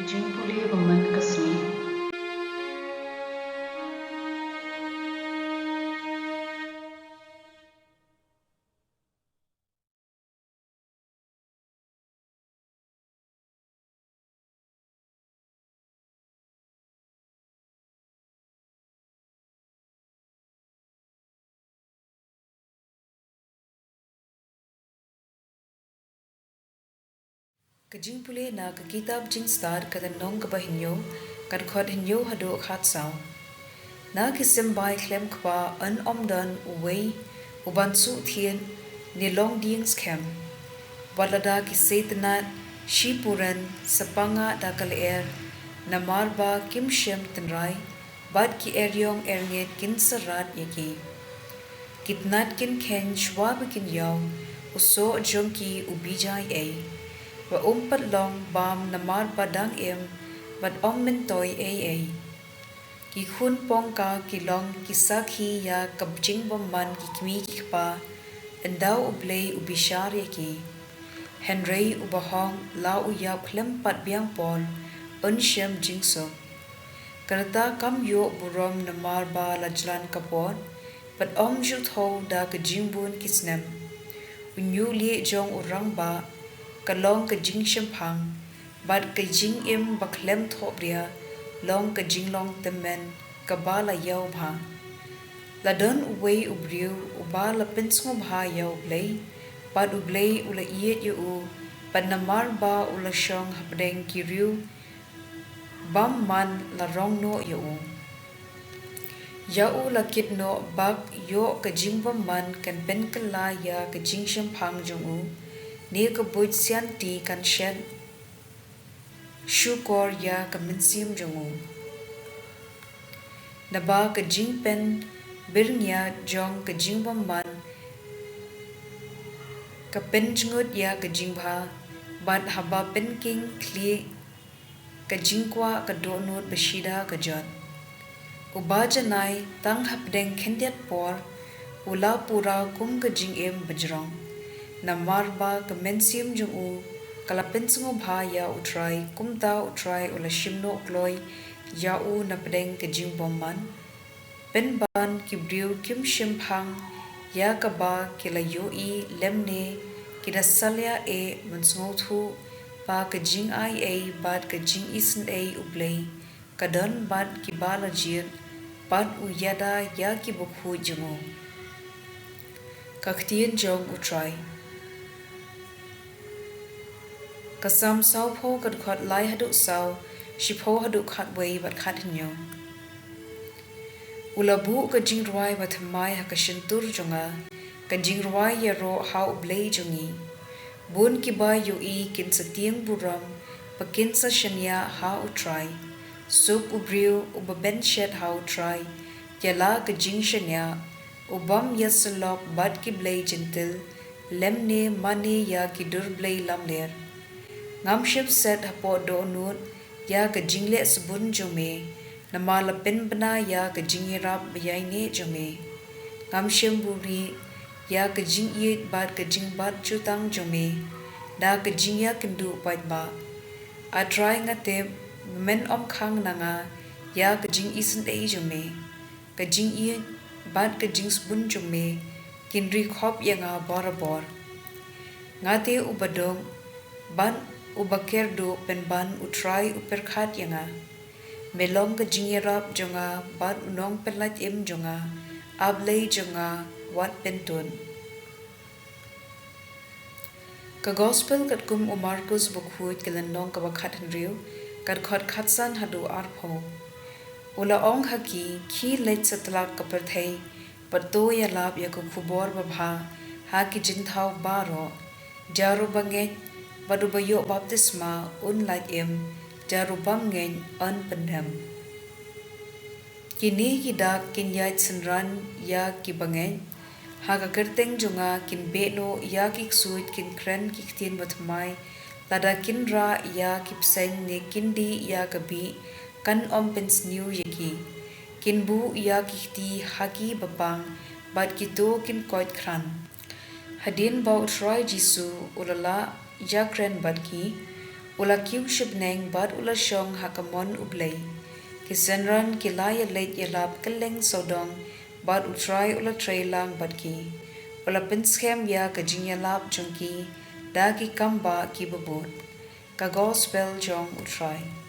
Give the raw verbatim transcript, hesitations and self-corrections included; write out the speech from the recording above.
Jingpule ba man ka sngi. Ka jingpule na ka kitab Jingstad ka lynnong kaba hynñiew, ka dkhot hynñiew haduh khatsaw. Na ki symbai khlem kpa yn ym don uwei uban shu thied ne long dieng skhem. Wat lada ki seitynnad shipuren sa panga da ka lyer, namar ba kim shem tynrai, bad ki eriong erngit kin sa rat ïa ki. Ki tnat kin kheiñ shuwa ba kin ïaw, u soh jong ki u bijai ei. Ba um pat long bam namar ba dang im, bad ym myntoi ei ei. Ki khun pongka ki long ki sakhi ïa ka jingbymman ki kmie ki kpa, ynda U Blei u bishar ïa ki. Hynrei uba hok la u ïap khlem pat biang por, un shem jingsuk. Ka rta kam ïoh burom namar ba la jlan ka por, bad ym ju thew da ka jingbun ki snem. U ñiuhlieh jong u rangbah ka long ka jingshemphang, bad ka jingim ba khlem thohbria long ka jinglong tymmen kaba la ïaw bha. La don uwei u briew uba la pynsngewbha ïa U Blei, bad U Blei u la ïeit ïa u, bad namar ba u la shong hapdeng ki riew bymman la rong noh ïa u. Ïa u la kit noh bad ïoh ka jingbymman kan pynkylla ïa ka jingshemphang jong u, ne ka buit sianti kan shet shukor ïa ka mynsiem jong u. Naba ka jingpynbyrngia jong ka jingbymman ka pynjngut ïa ka jingbha, bad haba pynking khlieh ka jingkwah ka dohnud ba shida ka jot. Uba janai tang hapdeng khyndiat por, u la pura kum ka jingim bajrong. Namar ba ka mynsiem jong u ka la pynsngewbha ïa U Trai, kumta U Trai u la shim noh kloi ïa u napdeng ka jingbymman. Pynban ki briew kim shemphang ïa kaba ki la ïohi, lymne ki da salia eh mynsngewthuh ba ka jingai ei bad ka jingisynei U Blei ka don bad kiba la jied, bad u ïada ïa ki bakhuid jong u. Ka ktien jong U Trai. Ka Salm sawphew, ka dkhot lai haduh saw, shiphew haduh khatwei bad khathynñiew. U la buh ka jingrwai bathymmai ha ka shyntur jong nga, ka jingrwai ïaroh ha U Blei jong ngi. Bun kiba ïohi kin sa tieng burom, ba kin sa shaniah ha U Trai. Suk u briew uba pynshet ha U Trai, ïa la ka jingshaniah, u bym ïasyllok bad ki blei jentil, lymne mane ïa ki dur blei lamler. Ngam shym set hapoh dohnud ïa ka jingleh sbun jong me, namar la pynbna ïa ka jingïarap ba ïaineh jong me. Ngam shym buhrieh ïa ka jingïeit bad ka jingbat jutang jong me, da ka jingïakynduh paidbah. A Trai, nga tip ba men ym khang na nga ïa ka jingisynei jong me. Ka jingïeit bad ka jingsbun jong me kin ri khop ïa nga barabor. Nga te uba duk bad uba kyrduh, pynban U Trai u pyrkhat ïa nga. Me long ka jingïarap jong nga bad u nongpynlait im jong nga, A Blei jong nga, wat pyntud. Ka Gospel katkum u Markus bakhuid, ka lynnong kaba khathynriew, ka dkhot khatsan haduh arphew. U la ong ha ki, khie leit satlak ka pyrthei, bad to ïalap ïa ka khubor babha ha ki jynthaw baroh. Jar uba ngeit bad uba ïoh baptisma un lait im, jar u bym ngeit un pyndem. Kine ki dak kin ïaid synran ïa ki bangeit. Ha ka kyrteng jong nga kin beh noh ïa ki ksuid, kin kren ki ktien bathymmai. Lada kin rah ïa ki bseiñ ne kin dih ïa ka bih, kan ym pynsniew ïa ki. Kin buh ïa ki kti ha ki bapang, bad kito kin koit khran. Hadien ba U Trai Jisu u la lah ïakren bad ki, U la kiew sha bneng bad u la shong ha ka mon U Blei. Ki synran ki la ïaleit ïalap kylleng sawdong, bad U Trai u la trei lang bad ki. U la pynskhem ïa ka jingïalap jong ki da ki kambah kiba bud. Ka Gospel jong U Trai.